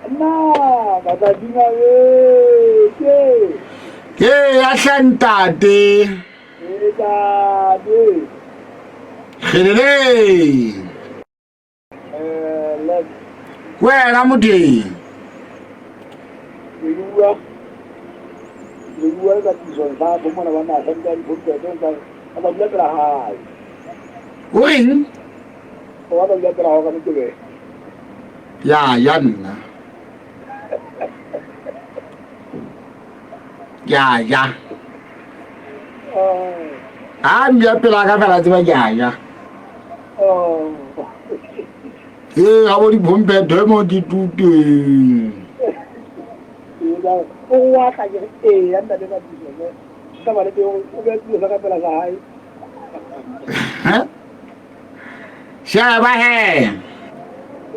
Nna matsatsing a beke. Ke ya hle ntate. Ntate. Kgelele. Eh, Wena modeng. Ke bua ke bua ka tisong sa bo mona ba naga nka diphompete tsa ba dula pela hae. O reng? O ba dula pela hao ka mokebelo. Ya ya nna. Ya ya. A mbya pela ka fela tseba ke a ja. Ee, ga bo diphomphetho mo ke tuteng. O wa tla ke ee ya ntate ka tiso ne. Ka ba le teng o be tulo sa ka pela sa hae. Sheba he.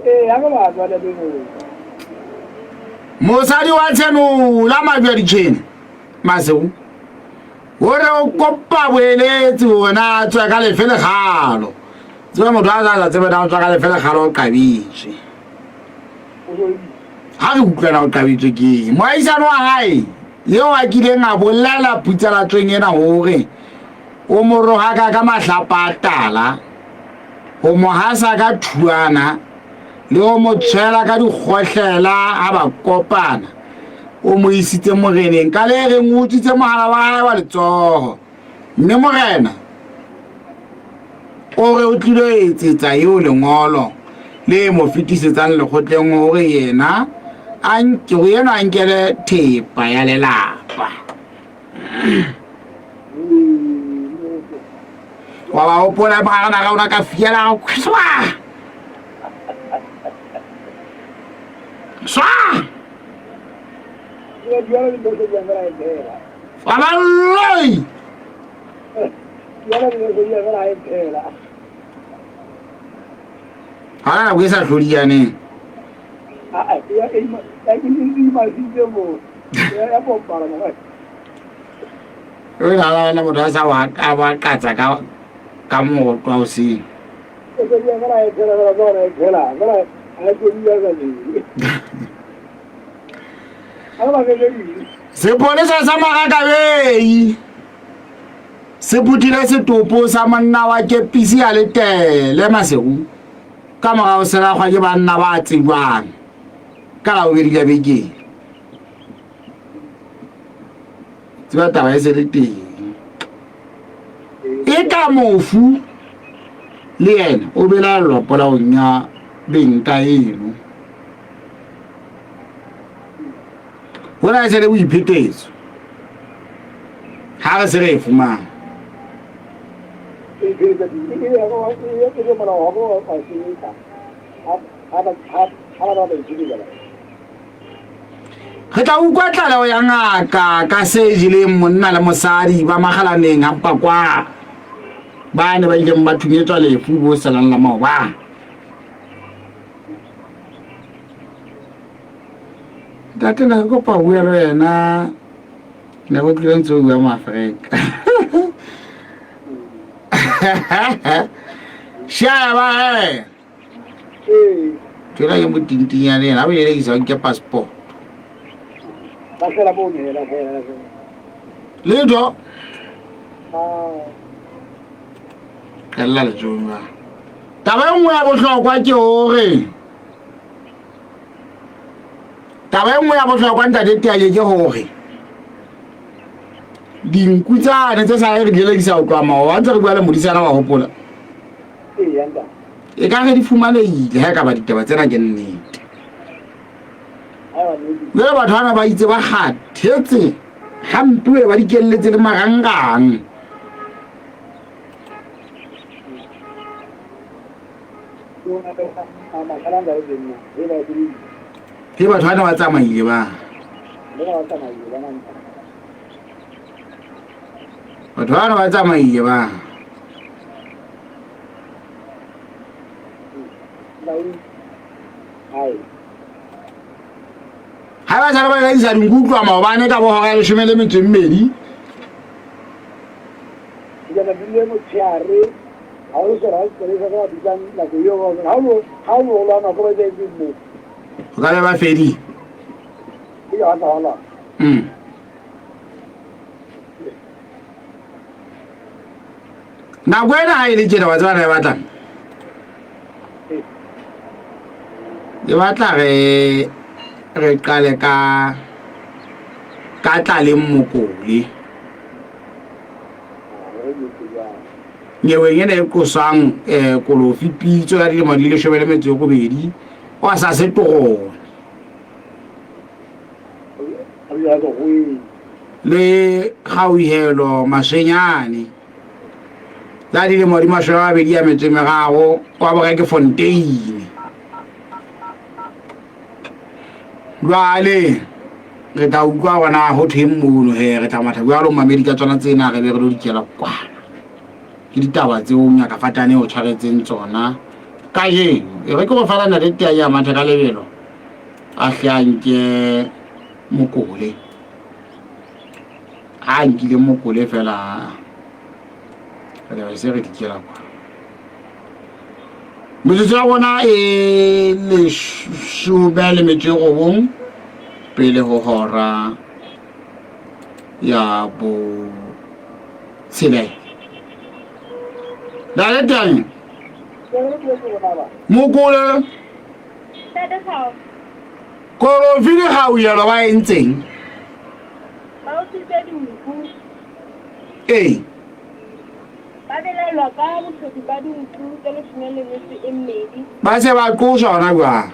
Ee, ya ka ba tswa le mo. Mosadi wa tshenola majwa ditšhene maseo o re o kopa boeletsi gore na a tswe ka lefe legalo tseba motho a sa tsebe na o tswa ka lefe legalo o qabitswe ga re utlwana o qabitswe ke eng moaisane wa gae eo a kileng a bolela phutsalatsweng ena gore o mo rogaka ka mahlapa a tala o mo hasa ka thuana le o mo tshwela ka dikgohlela ha ba kopana o mo isitse moreneng ka le reng o utswitse mogala wa hae wa letsogo mme morena o re o tlilo etsetsa eo lengolo le mo fetisetsang lekgotleng gore yena a gore yena a nkele thepa ya lelapa wa ba gopola mogagana ga ona ka fiela swa swa wa ba loi ga na nako e sa tlhodianeng o nagana motho a sa wa qatsa ka ka mootwa o seng sepolesa sa marakabei se phuthile setopo sa monna wa kepisi ya letele masego ka morago selagwa ke banna ba tsejwang ka labobedi la bekeng tseba taba e se le teng e ka mofu le yena o belaelelwa polaong ya beng ka eno gona e se le boiphetetso ga re se re e fumana Re tla utlwa tlaleho ya ngaka ka se jeleng monna le mosadi ba magalaneng ga mpakwa ba ne ba ileng ba thunyetswa lefu bo selang la maoba. Ntate ne re kopa ho bua le wena ne go tlile ntse o bua moafrika shaba he Tsela ke motintinyane ena, o elekisa nke passport. Letho. Qella letsong jwang. Taba e nngwe ya bohlokwa ke hore taba e nngwe ya bohlokwa ntate Tiaje ke hore dinku tsane tse sa re di lelekisa ho tloha maoba ntse re bua le modisana wa hopola. E ka re di fumanehile ha e ka ba ditaba tsena ke nnete. Jwale batho bana ba itse ba kgathetse hampe ba di kelletse le marangrang. Ke batho bana ba tsamaile ba. Batho bana ba tsamaile ba. Ha ba sale ba elaisa dinku utlwa maobane ka bohora ya leshome le metso e mmedi. Go ka be ba fedile. Nako ena ga e le tjena, wa tseba re e batlang? Ke batla re re qale ka ka tlaleng mokole. Nyeweng ena e qosang um kolofi pitso ya dilemo di leshome le metso e robedi wa sa setorone le kgauhelo maswenyane la dilemo di 20 ya metso e meraro wa boreke fonteine. Jwale re tla utlwa hore na ho thweng mono he, re tla matha jwalo mamedi ka tsona tsena, re be re lo dikela kwana. Ke ditaba tseo Ngaka Fatane o tshwaretseng tsona kajeno. E re ke go fela ntate Teanya a mathe ka lebelo a hle a nke mokole. Ha a nkile mokole fela re tla be se re dikela kwana. Metsotso ya rona e 19 pele ho hora ya botshelela. Ntate Teanya, mokole kolofi le gauyelo ba entseng? Ee. Ba belaelwa ka bohloki ba dinku tse 12. Ba se ba qoswa hona jwang?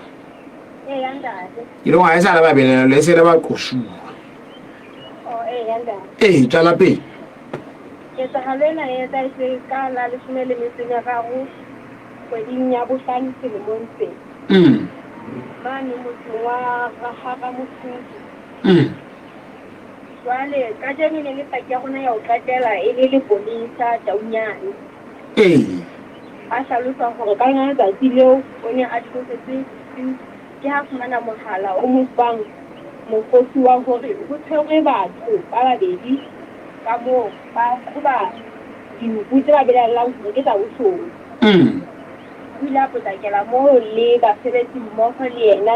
Eya ntate. Ke le ga e sa le ba belaelwa, e se le ba qosuwa. Oh, eya ntate. Ee, tswela pele. Ketsahalo ena e etsahetse ka la 13 kgweding ya bohlano selemong se. Mane motseng wa Raharamosudi. Jwale kajeno e ne le paki ya rona ya ho qetela e le lepolesa Taunyane. Ee. A hlalosa hore ka lona letsatsi leo o ne a theosetse bosiu ke ha fumana mohala o mo fang mokgosi wa hore ho tshwerwe batho ba babedi ka moo ba qhoba dinku tse ba belaellang hore ke tsa boshodu. O ile a potlakela moo le basebetsi mmoho le yena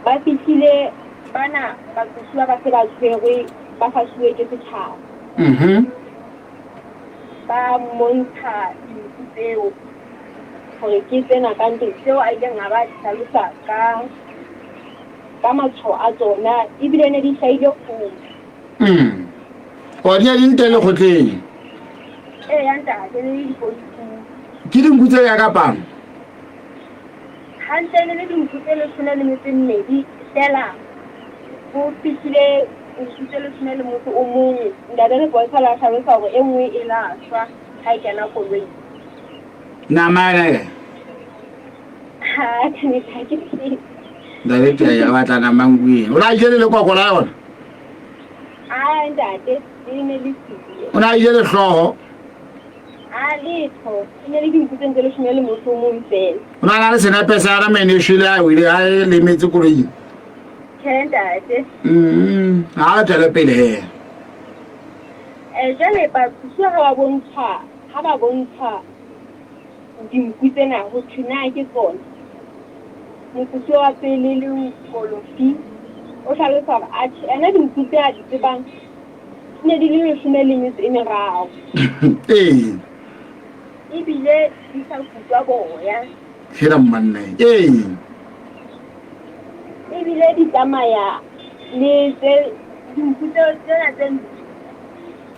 ba fihlile bana baqosuwa ba se ba tshwerwe ba fasuwe ke setjhaba. Ba mmontsha dinku tseo hore ke tsena ka ntlo tseo a ileng a ba hlalosa ka ka matshwao a tsona ebile ne di hlahile kgomo. O di ne di le teng lekgotleng? Ee ya ntate, ne le dipolising. Ke dinku tse ya kapang? Hantle ne le dinku tse 12 feela ho fihlile nku tse 11. Ntate Lepolesa la hlalosa hore e nngwe e la shwa ha e kena koloing. Nama yona e kae? Ha ka nnete ha ke tsebe. Ntate Teanya re batla nama nku ena. O ne a jele lekoko la yona? Aa ntate, le ne le siyo. O ne a jele hlooho? A letho, e ne le dinku tse ntse 11 feela. O ne a na le senepe sa yona mene e shwele a wele a e lemetse koloing. Tjhe ntate. Ha re tswele pele he. Jwale baqosuwa ha ba bontshwa, ha ba bontshwa dinku tsena ho thwe na ke tsona. Moqosuwa wa pele le Kolofi o hlalosa hore atjhe ena dinku tse a di tsebang di ne di le 13. Ee. Ebile di sa kutwa boya. Hela mmanne. Ee. Ebile di tsamaya le tse dinku tse tsena tse ntsho.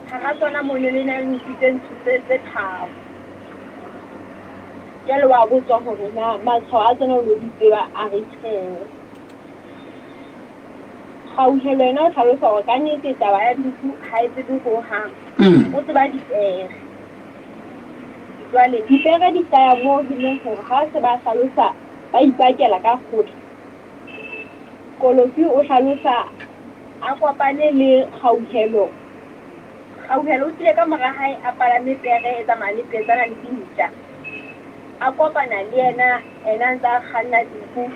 Hara tsona mono le na le nku tse ntsho tse tse tharo. Jwale wa botswa hore na matshwao a tsona o lo di tseba a re tjhe. Kgauhelo yena o hlalosa hore ka nnete taba ya dinku ha e tsebe ho hang. O tseba dipere. Jwale dipere di hlaya moo e leng hore ha se ba hlalosa ba ipakela ka kgotla. Kolofi o hlalosa a kopane le Kgauhelo. Kgauhelo o tlile ka mora hae a palame pere e tsamaya le petsana le dintja. A kopana le yena, ena a ntse a kganna dinku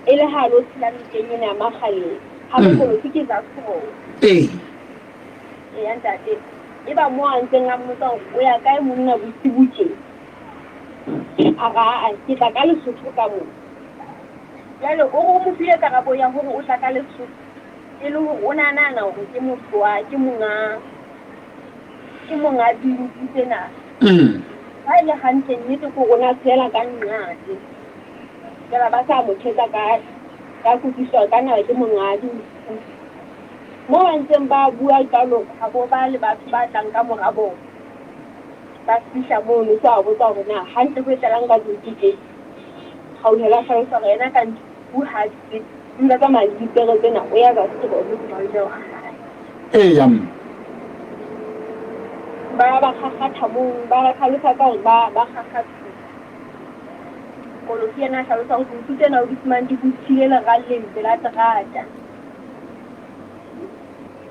e le ha a lo tshela nokeng ena ya Makgaleng. Ha bo Kolofi ke Zafro. Ee. Eya ntate. E ba moo a ntseng a mmotsa hore o ya kae monna bosibu tje. A re aa ke tla ka Lesotho ka mona. Jwale o re o mo file karabo ya hore o tla ka Lesotho e le hore o ne a nahana hore ke motho wa ke monga ke monga dinku tsena. Ha e le hantle nnete ke hore o ne a tshela ka nqane. Jwale ba sa mo thetsa ka ka kutlwisiso hore ka na ke monga dinku. Moo ba ntseng ba bua jwalo ha bo ba le batho ba tlang ka mora bona. Ba fihla mono so a botsa hore na hantle ho etsahalang ka dinku tje. Kgauhelo a hlalosa hore yena ka nku ha a di tsebe, empa tsamaya le dipere tsena o ya Rustenburg ho malome wa hae. Eya mme. Ba ba kgakgatha moo, ba ba hlalosa ka hore ba ba kgakgathuwa. Kolofi yena a hlalosa hore dinku tsena o di fumane di bothile leralleng pela terata.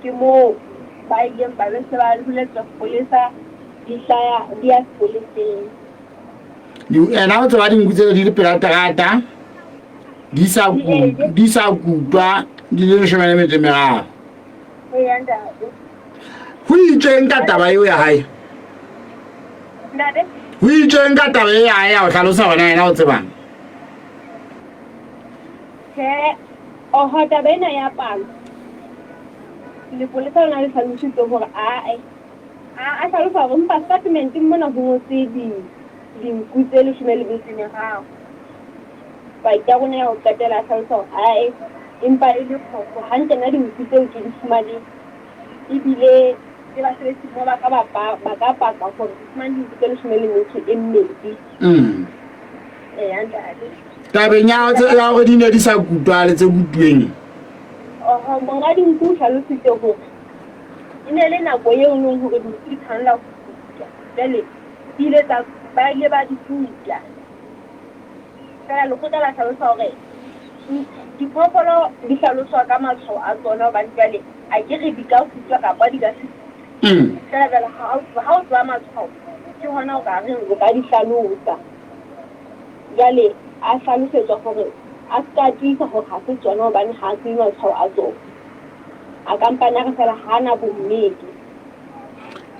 Ke moo ba ileng ba be se ba bolella sepolesa di hlaya di ya sepoleseng. Ena o tseba dinku tseo di le pela terata di sa di sa kutwa di le 13. Ho itsweng ka taba eo ya hae? Ho itsweng ka taba e ya hae ya ho hlalosa hona yena o tsebang? Tjhe, oho taba ena ya palo. Lepolesa lona le hlalositse hore ae A hlalosa hore empa setatementeng mona ho ngotswe dinku tse 13. Paki ya rona ya ho qetela a hlalosa hore ae, empa e le phoso. Hantle nna dinku tseo ke di fumane ebile le basebetsi mmoho ba ka ba ka paka hore ke fumane dinku tse 12. Eya ntate. Tabeng ya hore di ne di sa kutwa le tse kutuweng. Oho, monga dinku o hlalositse hore E ne e le nako eo e leng hore dinku di tshwanela ho kutwa. Jwale di ile tsa ba ile ba di kuta. Feela lekgotla la hlalosa hore diphoofolo di hlaloswa ka matshwao a tsona hobane jwale a ke re di ka kutwa kapa di ka se kutwe. Feela jwale ha o tseba matshwao ke hona o ka reng o ka di hlalosa. Jwale a hlalosetswa hore a se ka tiisa hore ha se tsona hobane ha a tsebe matshwao a tsona. A ka mpa a re fela ha a na bonnete.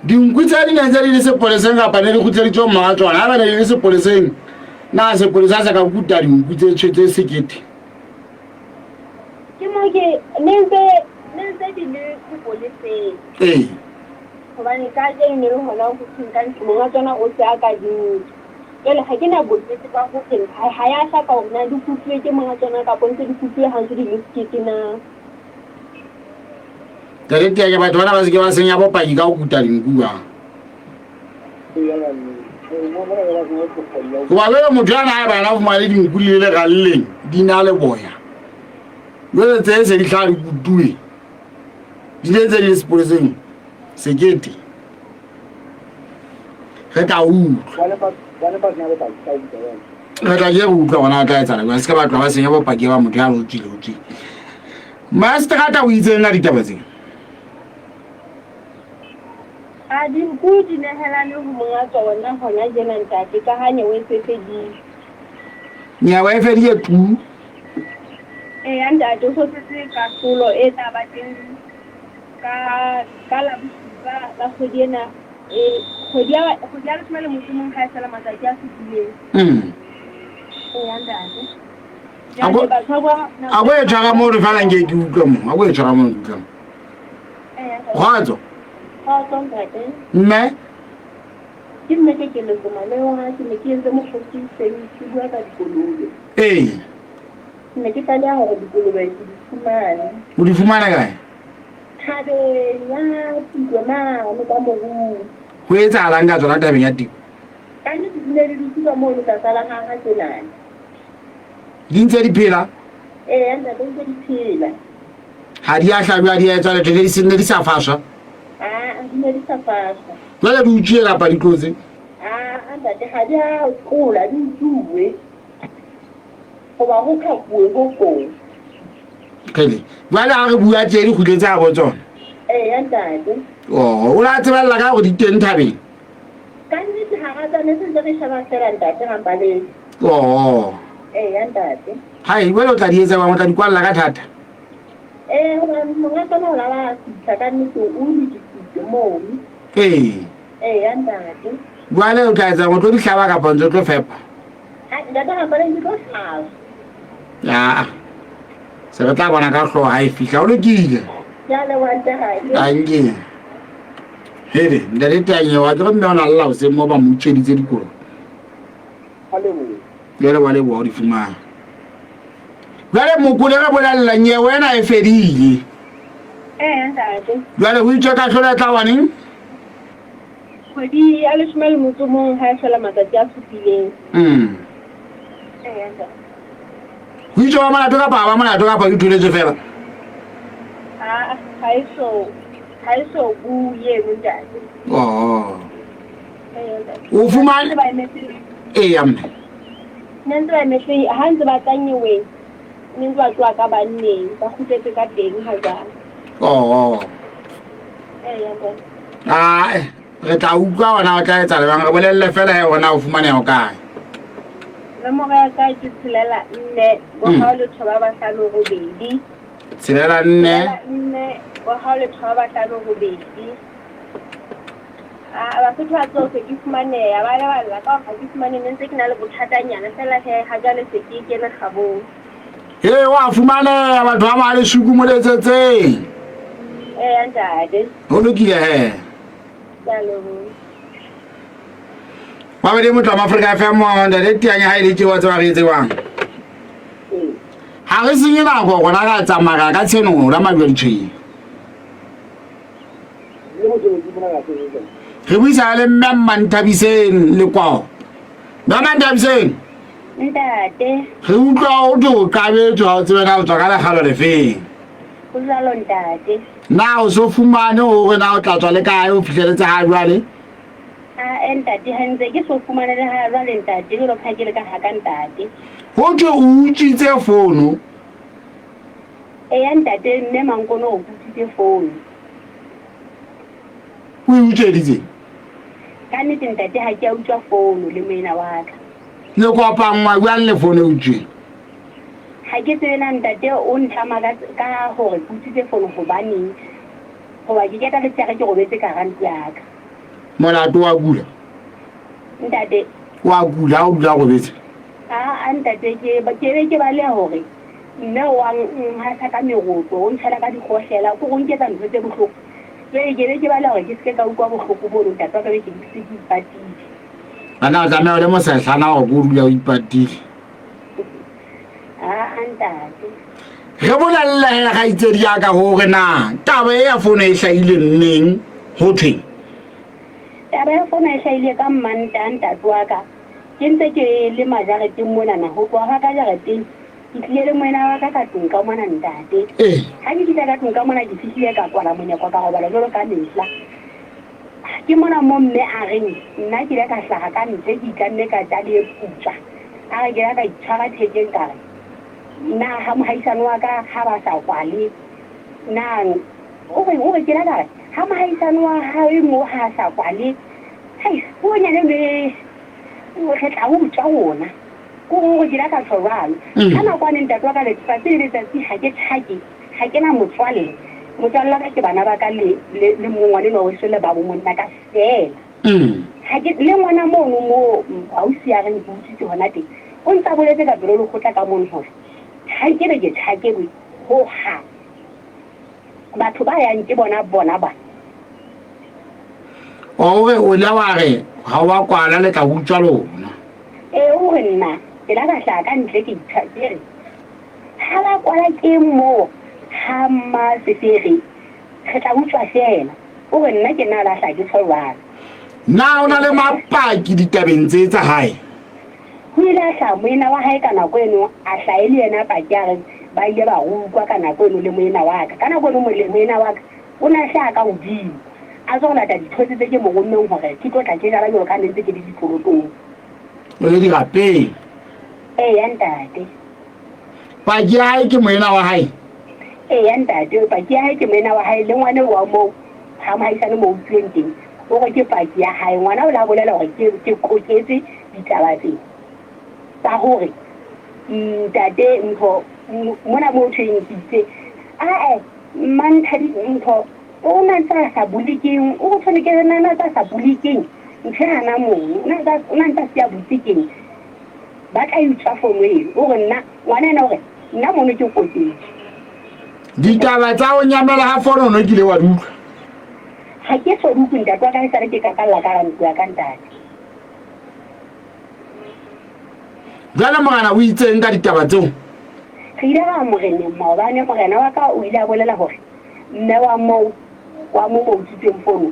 Dinku tse di ne ntse di le sepoleseng kapa ne di kgutleditswe mma tsona? Ha ba ne di le sepoleseng, na sepolesa se ka kuta dinku tse tshwe tse sekete? Ke mo ke ne ntse ne ntse di le sepoleseng. Ee. Hobane ka jeno ne le hona ho thweng ka ntlo monga tsona o se a ka di nka. Jwale ha ke na bonnete ba hore ha ya hlaka hore na di kutuwe ke monga tsona kapa ntse di kutuwe ha ntse di le sekete na. Ntate Tiake, batho bana ba se ke ba senya bopaki ka ho kuta dinku ba. Hoba jwale motho yana ha eba na fumane dinku di le leralleng di na le boya. Jwale tse se di hlaha di kutuwe. Di ne tse di le sepoleseng sekete. Re tla utlwa. Re tla ke re utlwa gona tla etsala jwang. Se ka batho ba senya bopaki ba motho ya re o tswile o tswile. Maseterata o itseng ka ditaba tsena? A dinku di nehelane ho monga tsona hona jena ntate ka ha nyewe e se fedile. Nyewe e fedile tu. Eya ntate, ho setse kahlolo e tla ba teng ka ka la bosupa la kgwedi ena e kgwedi ya kgwedi ya 11 ha e fela matsatsi a supileng. Eya ntate. A ko e tshwara mo re fela nke ke utlwa mo. A ko e tshwara mo ke utlwa mo. Kgotso. Kgotso ntate. Mme. Ke mme ke keletso maleo ha ke ne ke entse mokgosi seng ke bua ka dikolobe. Ee. Ke ne ke tlaleha hore dikolobe ke di fumane. O di fumane kae? Thabeng ya Tiko mane ka morung. Ho etsahalang ka tsona tabeng ya Tiko? Ka nnete di ne di dutse ka mono tlasa la haha tsenana. Di ntse di phela? Ee, ntate, ntse di phela. Ha di a hlajwa, di a etswa letho, ne di sa faswa? Aa, di ne di sa faswa. Jwale di utswile kapa di tlotse? Aa, ntate, ha di a tlola, di utsuwe. Hoba ho khapuwe ho kong. Kgele, jwale ha re bua tje di kgutletse habo tsona? Ee, ntate. Oh, o la tsebella ka hore di teng thabeng? Ka nnete ha ra tsane se ntse re sheba fela ntate Rampaleng. Oh. Eya ntate. Hai, jwale o tla di etsa jwang? O tla di kwalla ka thata? Ee, hobane monga tsona o la ba fihla ka nnete o lokisitse mono. Ee. Eya ntate. Jwale o tla etsa o tlo di hlaba kapa o ntse o tlo fepa? Hai, ntate Rampaleng ke tlo hlaba. Aa, se re tla bona ka hlooho ha e fihla. O lokile. Ke a leboha ntate. Tanki. Hele, ntate Tanye wa ke re mme o na lla hoseng mo ba mo utsweditse dikolobe. A leboha. Jwale wa leboha o di fumana. Jwale mokole re bolella nyewe ena e fedile. Ee ntate. Jwale ho itswe kahlolo e tla wa neng? Kgwedi ya leshome le motso mong ha e hlola matsatsi a supileng. Ee ntate. Ho itswe ba molato kapa ha ba molato kapa o itholetse fela? Ha ha e so ha e so bue eno ntate. Oh. Ee ntate. O fumane Ntse ba emetse Eya mme. Ne ntse ba emetse ha ntse ba tla nyeweng. Ne ntse ba tloha ka banneng ba kgutletse ka teng ha jwale. Oh. Ee ntate. Ah, re tla utlwa hona o tla etsa lebang re bolelle fela he hona o fumaneha o kae. Nomoro ya ka ke 64 boraro 9 58. 64. 64 boraro 9 58. Ah, Basotho ba tseo se ke fumaneha ba leballa ka hore ha ke fumane ne ntse ke na le bothatanyana fela he ha jwale se ke kene kgabong. He wa fumaneha batho ba ba le suku mo letsetseng. Ee ntate. Ho lokile he. Ke a leboha. Babedi motho wa Afrika FM wa ntate Tianya ha e le tjewa tseba re e tsebang. Ha re senye nako rona ra tsamaya ka tshenolo la majwa ditshweng. Re buisana le mme Mmanthabiseng Lekwao. Mme Mmanthabiseng. Ntate. Re utlwa o thwe o qabetswe ha o tsebe na o tswa ka lekgalo lefeng. Ho jwalo ntate. Na o so fumane hore na o tla tswa le kae o fihleletse ha jwale? Ae ntate, ha ntse ke so fumane le ha jwale ntate, jwalo ka ha ke le ka ha ka ntate. Ho thwe o utswitse fono. Eya ntate, mme Mankono o utswitse fono. O e utsweditse? Ka nnete ntate ha ke a utswa fono le moena wa ka. Le kopanngwa jwang le fono e utsweng? Ha ke tsebe na ntate o ntlama ka ka hore ke utswitse fono hobaneng. Hoba ke keta letshehare ke robetse ka hara ntlo ya ka. Molato wa kula? Ntate. Wa kula ha o dula robetse? Aa ntate ke ke be ke baleha hore mme wa nhasa ka meroto, o ntshela ka dikgohlela, ko go nketsa ntho tse bohloko. Jwale ke be ke baleha hore ke seke ka utlwa bohloko bono ntate wa ka be ke se ke ipatile. Ana o tlameha o le mosehlana hore ko dula o ipatile. Aa ntate. Re bolelle he kgaitsedi ya ka hore na taba e ya fono e hlahile neng ho thweng? Taba ya fono e hlahile ka Mmantaha ntate wa ka. Ke ntse ke le majareteng monana, ho tloha hwa ka jareteng ke tlile le moena wa ka ka tlung ka mona ntate. Ha ke fihla ka tlung ka mona ke fihlile ka kwala monyako ka robala jwalo ka mehla. Ke mona mo mme a reng nna ke ile ka hlaha ka ntle ke itlamme ka tjale e putswa. A re ke ile ka itshwara thekeng ka re na ha mohaisane wa ka ha ba sa kwale na o re o re ke ile ka re ha mohaisane wa hae mo ha sa kwale hai puonyane le re tla utswa rona. Ko gore ke ile ka tjho jwalo. Ka nako ane ntate wa ka letsatsi le letsatsi ha ke tjhake, ha ke na motswalle. Motswalle wa ka ke bana ba ka le le le mongwane enwa weso le ba bo monna ka feela. Ha ke le ngwana mono mo ausi ya reng ke utswitse hona teng. O ntsa boletse ka pelo lekgotla ka mono hore ha nkebe ke tjhakelwe ho hang. Batho ba yang ke bona bona ba. O re o ile wa re ha wa kwala le tla utswa lona. Ee, o re nna ke la ka hlaha ka ntle ke itjha ke re ha ba kwala ke moo ha mmasefere re tla utswa feela. O re nna ke nna la hlaha ke tjho jwalo. Na o na le mapaki ditabeng tse tsa hae? Ho ile a hlaha moena wa hae ka nako eno, a hlaha e le yena paki a reng ba ile ba rukwa ka nako eno le moena wa ka. Ka nako eno moena wa ka o ne a hlaha ka hodimo a tswa ho lata dithotse tse ke mo rommeng hore ke tlo tla ke jala jwalo ka ha ne ntse ke le dikolotong. O le dirapeng? Eya ntate. Paki ya hae ke moena wa hae? Eya ntate, paki ya hae ke moena wa hae le ngwana wa moo ha mohaisane mo utlwileng teng. O re ke paki ya hae. Ngwana o la bolela hore ke ke qoketse ditaba tse tsa hore ntate ntho mona mo thweng ke itse ae Mmanthadi ntho o na ntse a sa bule keng o go tshwane ke na ntse a sa bule keng ntho e hana mono o na ntse a siya butse keng. Ba tla e utswa fono eno. O re nna, ngwana ena o re, nna mono ke koketswe. Ditaba tsa ho nyamela ha fono o ne kile wa di utlwa? Ha ke so di utlwe ntate wa ka, haesale ke kakalla ka hara ntlo ya ka ntate. Jwale morena o itseng ka ditaba tseo? Re ile ra moreneng maobane, morena wa ka o ile a bolela hore mme wa moo wa mo mo utswitseng fono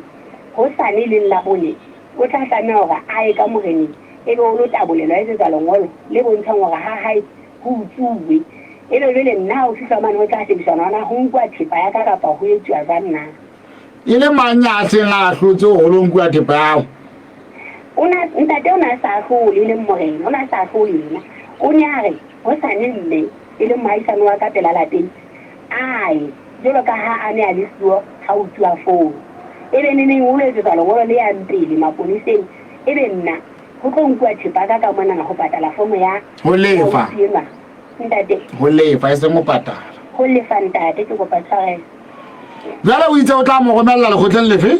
hosane e leng Labone o tla tlameha hore a ye ka moreneng ebe o lo tabolelwa a etsetswa lengolo le bontshang hore ha hae ho utsuwe. Ebe jwale nna ha ho fihlwa mane ho tla shebisana hore na ho nkuwa thepa ya ka kapa ho etsuwa jwang na. E le mang ya seng a ahlotse hore ho lo nkuwa thepa ya hao? O na, ntate o ne a sa ahlole, e leng morena, o ne a sa ahlole yena. O ne a re, Hosane mme, e leng mohaisane wa ka pela lapeng, a ye, jwalo ka ha a ne a le siyo ha ho tsuwa fono. Ebe neneng o lo etsetswa lengolo le yang pele maponeseng, ebe nna, ho tlo nkuwa thepa ya ka ka monana ho patala fono ya Ho lefa. ausi enwa. Ntate. Ho lefa, e seng ho patala. Ho lefa, ntate, ke kopa tshwarelo. Jwale o itse o tla mo romella lekgotleng lefe?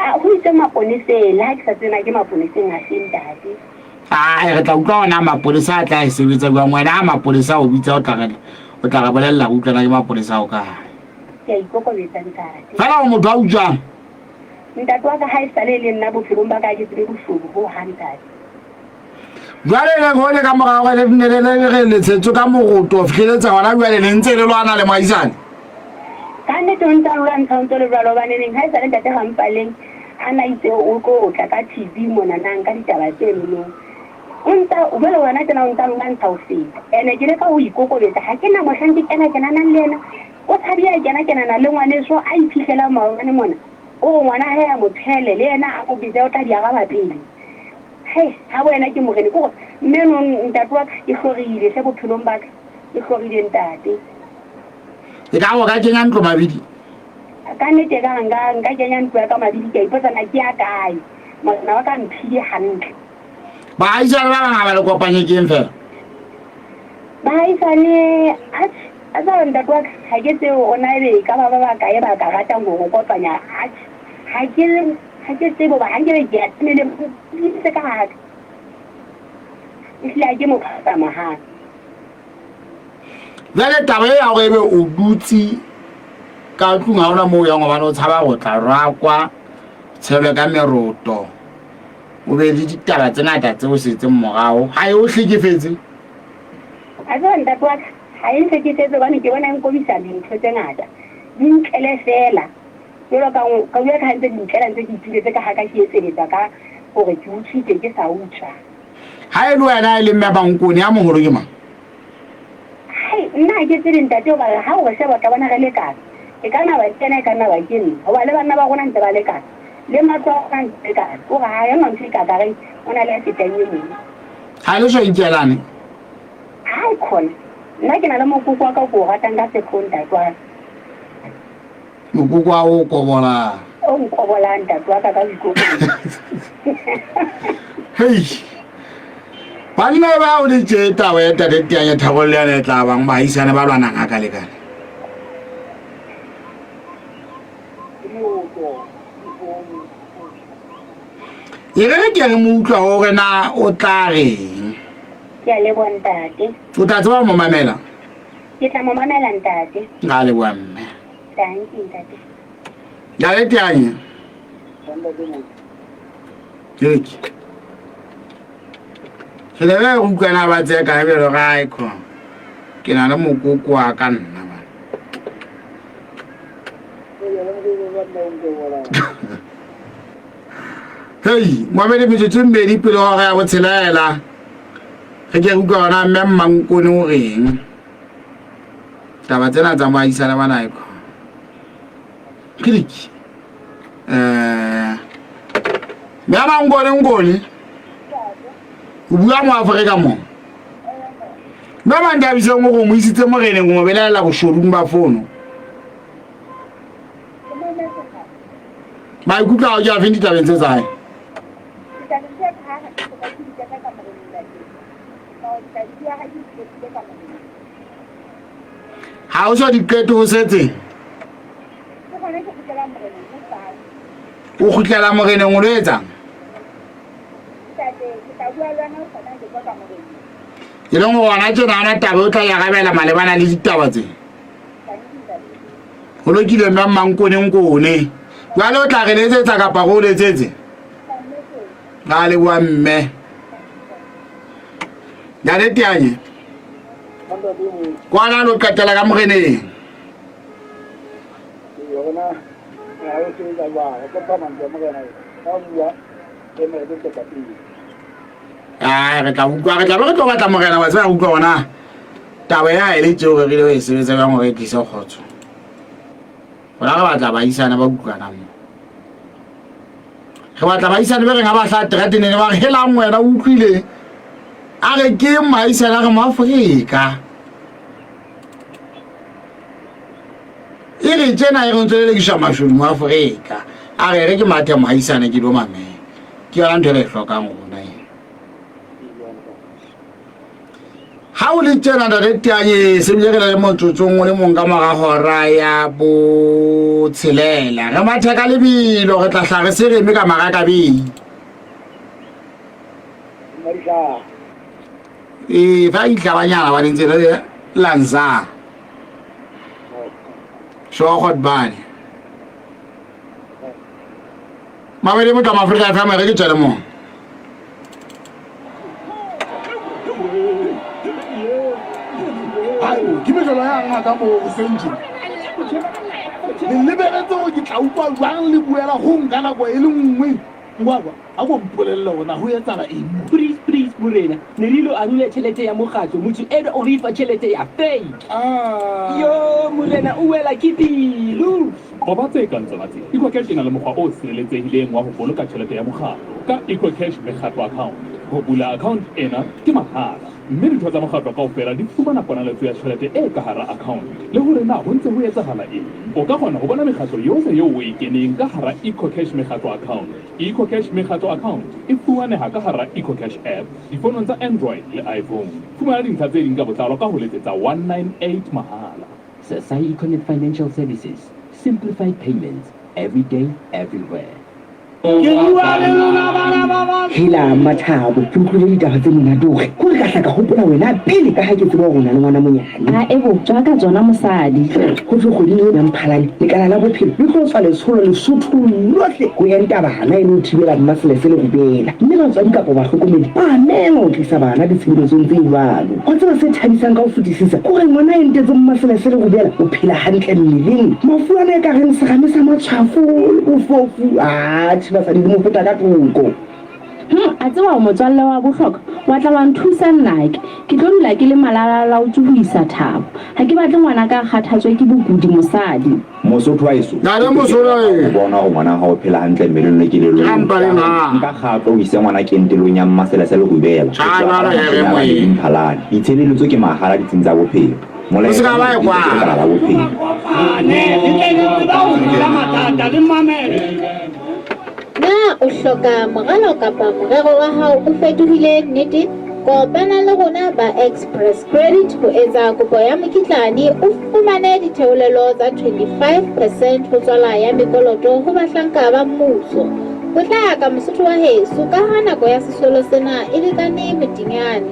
A, ho itse maponeseng, le ha ke sa tsebe na ke maponeseng afe, ntate. Ae, re tla utlwa hore na mapolesa a tla e sebetsa jwang. Wena ha mapolesa a o bitsa o tla re o tla re bolella re utlwa na ke mapolesa ao kae. Ke a ikokobetsa, ntate. Fela o motho a utswang. Ntate wa ka ha e sale e le nna bophelong ba ka ha ke tsebe boshodu ho hang, ntate. Jwale le hole ka mora hore le nne le le re le tshetswe ka moroto ho fihleletsa hona jwale le ntse le lwana le moahisane. Ka nnete o ntse a lwantsha o ntse o le jwalo hobane neng ha e sale ntate Rampaleng a na itse o tlo tla ka TV mona na nka ditaba tseno o ntsa jwale wena tjena o ntsa lwantsha ho feta ene ke leka ho ikokobetsa ha ke na mohlang ke kena kenanang le yena o tshabile a kena kenana le ngwaneso a iphihlelang maobane mona o re ngwana hae a mo tshele le yena a mo bitse o tla di araba pele. Hei, ha wena ke morene, ke gore mme no ntate wa ka ke hlorile hle bophelong ba ka, ke hlorile ntate. E ka go ka kenya ntlo mabidi? Ka nnete e ka re nka nka kenya ntlo ya ka mabidi, ke a ipotsa na ke ya kae. Morena wa ka mphile hantle. Baahisane ba bang ha ba le kopanye keng fela? Baahisane, atjhe, a tseba ntate wa ka, ha ke tsebe hore na ebe e ka ba ba bakae ba ka ratang ho re kopanya, atjhe, ha ke Ha ke tsebe hoba ha nkebe ke ya tshwanele se ka haka. Ehlile ha ke motho a tsamayang. Jwale taba e ya hore ebe o dutse ka tlung ha hona moo o yang hobane o tshaba ho tla rakwa, tshelwe ka meroto, o be le ditaba tse ngata tse o setseng morao, ha e o hlekefetse? A tseba ntate wa ka, ha e nhlekefetse hobane ke bona e nkobisa dintho tse ngata. Di ntlele feela. Jwalo ka ka bua ka ha ntse di ntlela ntse ke ituletse ka ha ka ke etseletsa ka hore ke utswitse ke sa utswa. Ha e le wena e le mme Bankone ya moholo ke mang? Hai, nna ha ke tsebe ntate hoba ha o re sheba o tla bona re lekana. E ka nna ba ke yena e ka nna ba ke nna. Hoba le banna ba rona ntse ba lekana. Le matlo a rona ntse lekana. Ke hore ha ena ntho e ka ka reng o na le ya fetang e mong. Ha le so ikelane? Hai khona. Nna ke na le mokoko wa ka o ke o ratang ka sehlooho ntate wa ka. Mokoko wa o kobolang. O nkobolang ntate wa ka ka boikokobetso. Hei. Banna ba o le tje taba ya tate Teanya Tharollo yane e tla bang baahisane ba lwanang ha ka lekane. E re re ke re mo utlwa hore na o tla reng. Ke a leboha ntate. O tla tseba ho mo mamela? Ke tla mo mamela ntate. Nka leboha mme. Dankie ntate. Ntate Teanya. Ke. Ke le re utlwana ba tseka bjalo ga e khona. Ke na le mokoko wa ka nna ba. Hei, moabedi metsotso e mmedi pele hora ya botshelela. Re ke re utlwa hona mme Mmankone o reng. Taba tsena tsa moahisane ba nae Click. Eh. Mme Mmankone nkone. O bua mo Afrika mo. Mme Manthabiseng o go mo isitse moreneng o mo belaela boshodung ba fono. Maikutlo a hao ke afeng ditabeng tse tsa hae? Ha o so diqeto ho setseng? O kgutlela moreneng o lo etsang? E leng gore gona tjena ana taba o tla e arabela malebana le ditaba tse. Ho lokile mme Mmankone Nkone. Jwale o tla re letsetsa kapa re o letsetse? Ra leboha mme. Ntate Teanye. Kwana lo qetela ka moreneng. Ai, re tla utlwa, re tla be re tlo batla morena wa tseba utlwa ona taba ya e le tseo re rile ho e sebetsa jwang hore e tlise kgotso. Rona re batla baahisane ba utlwanang mo. Re batla baahisane be reng ha ba hlaha terateng ba re helang wena o utlwile. A re ke moahisane a re Moafrika. E re tjena e re ntse lelekiswa mashodu Moafrika. A re re ke mathe moahisane ke lo mamela. Ke yona ntho e re e hlokang rona ena. Ha o le tjena ntate Teanye se bile re na le motsotsong o le mong ka mora hora ya botshelela. Re mathe ka lebelo re tla hla re se re eme ka mara kabei. Ee, fa itlhabanyana ba ntse re lanza. Sho bane. Mabedi motho wa Afrika FM re ke tswele mo. Ke mehlolo ya ngaka mo sentše. Le lebeletse gore ke tla utlwa jwang le buela go nka nako e le nngwe. Ngwakwa, a ko mpolelle gore na go etsala eng mo. Please please morena, ne re ilo arula tjhelete ya mokgatlo, motho enwa o re fa tjhelete ya fake. Yo morena o wela ke pilu. Qoba tse kang tsona tse. EcoCash e na le mokgwa o sireletsehileng wa ho boloka tjhelete ya mokgatlo ka EcoCash Mekgatlo Account. Ho bula account ena ke mahala, mme ditho tsa mokgatlo kaofela di fumana ponaletso ya tjhelete e ka hara account le hore na ho ntse ho etsahala eng. O ka kgona ho bona mekgatlo yohle eo o e keneng ka hara EcoCash Mekgatlo Account. EcoCash Mekgatlo Account e fumaneha ka hara EcoCash app difonong tsa Android le iPhone. Fumana dintlha tse ding ka botlalo ka ho letsetsa 198 mahala. Sasai Econet Financial Services, simplified payments, every day, everywhere. Hela Mmathabo, ke utlwile ditaba tse monate hore kore ka hla ka hopola wena pele ka ha ke tseba hore o na le ngwana monyane. A ebo tswa ka tsona mosadi. Ho thwe kgweding ena ya Mphalane, lekala la bophelo le tlo tswa letsholo Lesothong lohle ho enta bana e le ho thibela mmaselese le rubela. Mme batswadi kapa bahlokomedi ba a mengwa ho tlisa bana ditshebeletsong tse jwalo. Wa tseba se thabisang ka ho fetisisa ke hore ngwana a entetseng mmaselese le rubela o phela hantle mmeleng. Mafu ana e ka reng serame sa matshwafo le bofofu, atjhe basadi di mo feta ka thoko. Hum, a tseba o motswalle wa bohlokwa, wa tla wa nthusa nnake. Ke tlo dula ke le malalalaotswe ho isa Thabo. Ha ke batle ngwanaka a kgathatswe ke bokudi mosadi. Mosotho wa heso, Ntate Mosola o bona hore ngwana hao o phela hantle mmeleng le kelellong. Ka mpa le na. Nka kgato o ise ngwana kentelong ya Mmaselese le Rubela. Tjha, jwalo he re moeng. Mphalane. Ditshebeletso ke mahala ditsing tsa bophelo. O se ka ba e Molaetsa ke lekala la bophelo. Na o hloka moralo kapa morero wa hao o fetohile nnete? Kopana le rona ba Express Credit ho etsa kopo ya mokitlane o fumane ditheolelo tsa 25 percent ho tswala ya mekoloto ho bahlanka ba mmuso. Potlaka Mosotho wa heso ka ha nako ya sesolo sena e lekane motinyane.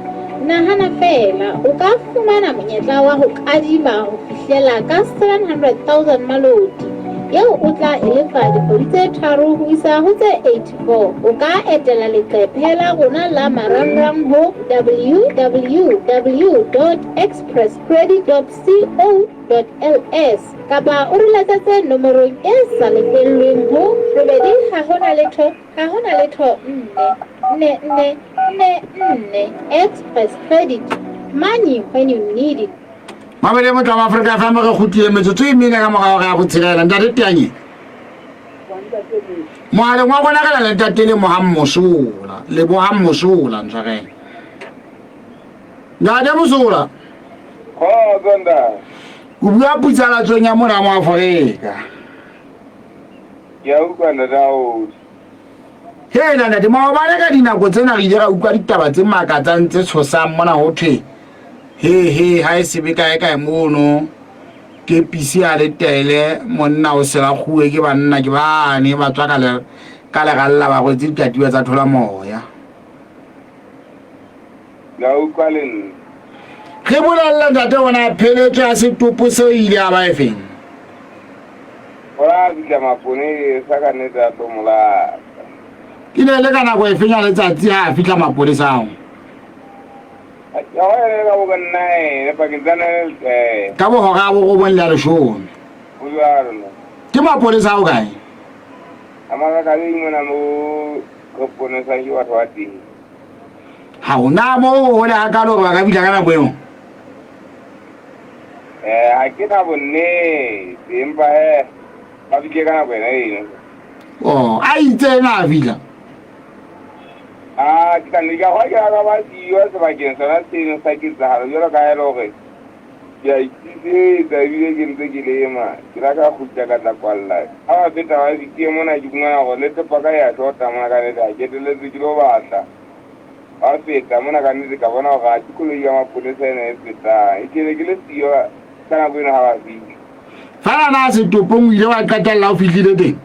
Nahana feela, o ka fumana monyetla wa ho kadima ho fihlela ka 700,000 maloti, eo o tla e lefa dikgwedi tse tharo ho isa ho tse 84. O ka etela leqephe la rona la marangrang ho www.expresscredit.co.ls kapa o re letsetse nomorong e sa lefellweng ho robedi ha ho na letho Ha ho na letho nne, nne, nne, nne, nne. Express Credit. Money when you need it. Mabele motho wa Afrika FM re kgutlile metsotso e mene ka morao re ya botshelela. Ntate Teanye. Mohaleng wa rona re na le ntate Lebohang Mosola. Lebohang Mosola ntshwarele. Ntate Mosola. Khotso ntate. O bua putsalatsong ya mona mo Afrika. Ke a utlwa ntate Aoki. Hela ntate, maobane ka dinako tsena re ile ra utlwa ditaba tse makatsang tse tshosang mona ho thwe he he ha e sebe kae kae mono ke pisi a le tele monna o sela kguwe ke banna ke bane ba tswa ka le ka leralla ba rwetse dikatiba tsa thola moya. Ke a utlwa le nna. Re bolelle ntate gona pheletso ya setopo seo e ile ya ba efeng? Gore a fihla maponesa ka nnete a tlo mo lata. E ne e le ka nako efeng ya letsatsi ha a fihla mapolesa ao? Ya go ene ka bo ka nine pakeng tsa nine le ten. Ka bo hora ya borobong le ya leshome. Go jwalo nna. Ke mapolesa ao kae? A Matlakabeng mona mo re ponesang ke batho ba teng. Ga o na mo go gole gakalo gore ba ka fitlha ka nako eo? Eh, ga ke na bonnete empa he ba fitlhe ka nako ena eno. Oh, a itse ena a fitlha. A ke tla ne ka gwa ke ka ba siwa sebakeng sona seno sa ketsahalo jalo ka e le gore ke a itisetsa ebile ke ntse ke lema ke la ka kgutla ka tla kwalla a ba feta ba fitie mona ke fumana gore le tepa ka ya shota mona ka nnete ga ke eteletse ke lo batla ba feta mona ka nnete ka bona gore ga ke koloi ya mapolesa ena e fetang e kene ke le siyo ka nako eno ga ba fitlha. Fela na setopong o ile wa qetella o fihlile teng?